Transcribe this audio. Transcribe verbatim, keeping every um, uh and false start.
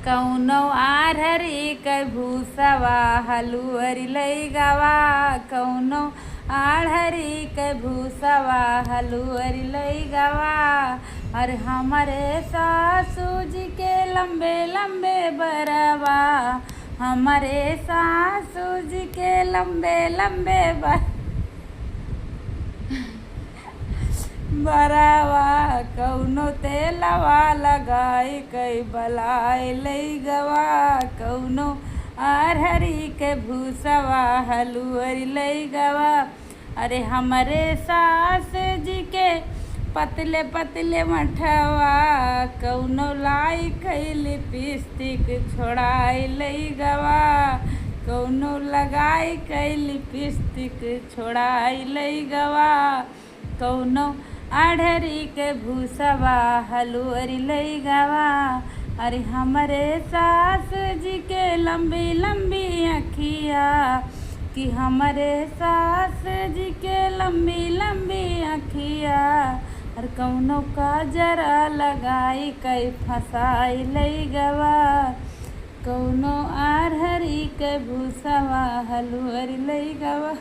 कौनो आढ़री के भूसवा हलुअरी लई गवा, कौनो आढ़री के भूसवा हलुअरी लई गवा। अरे हमरे सासू जी के लंबे लंबे बरवा, हमरे सासू जी के लंबे लंबे बर-, बरवा, कौनो तेलवा लगाई कई बलाई लई गवा, कौनो आढ़री के भूसवा हलुअरी लई गवा। अरे हमरे सास जी के पतले पतले मठवा, कौनो लाई कई लिपस्टिक छोड़ाई लई गवा, कौनो लगाई कई लिपस्टिक छोड़ाई लई गवा, कौनो आढ़री के भूसवा हलुअरी लई गवा। अरे हमरे सास जी के लंबी लंबी अखिया, कि हमरे सास जी के लंबी लंबी अखिया, और कौनो काजरा लगाई कई फंसाई लई गवा, कौनो आढ़री के भूसवा हलुअरी लई गवा।